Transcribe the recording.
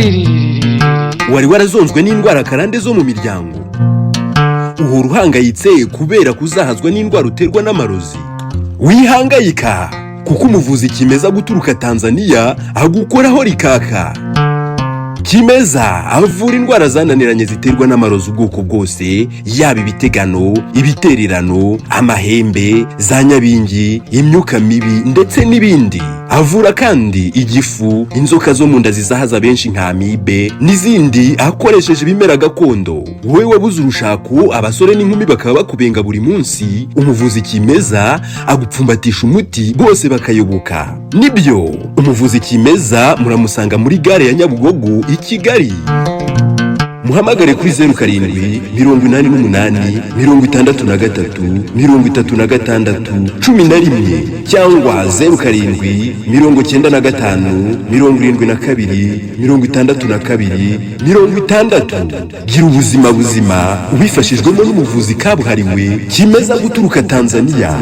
Riririririri. Wari warazonzwe n'indwara karande zo mu miryango, uhora uhangayitse kubera kuzahazwa n'indwara uterwa n'amarozi? Wihangayika, kuko umuvuzi Kimeza guturuka Tanzania agukoraho rikaka. Kimeza avura indwara zananiranye ziterwa n'amarozi ubwoko bwose, yaba ibitegano, ibitererano, amahembe, za nyabingi, imyuka mibi ndetse n'ibindi. Avura kandi igifu, inzoka zo mu nda zizahaza benshi nka amibe n'izindi, akoresheje ibimera gakondo. Wowe wabuze urushako, abasore n'inkumi bakaba bakubenga buri munsi, umuvuzi Kimeza agupfumbatisha umuti bose bakayoboka. Nibyo, umuvuzi Kimeza muramusanga muri gare ya Nyabugogo i Kigali. Muhamagare kuri 0788633611 cyangwa 0795726260. Gira ubuzima buzima ubifashijwemo n'umuvuzi kabuhariwe Kimeza guturuka Tanzania.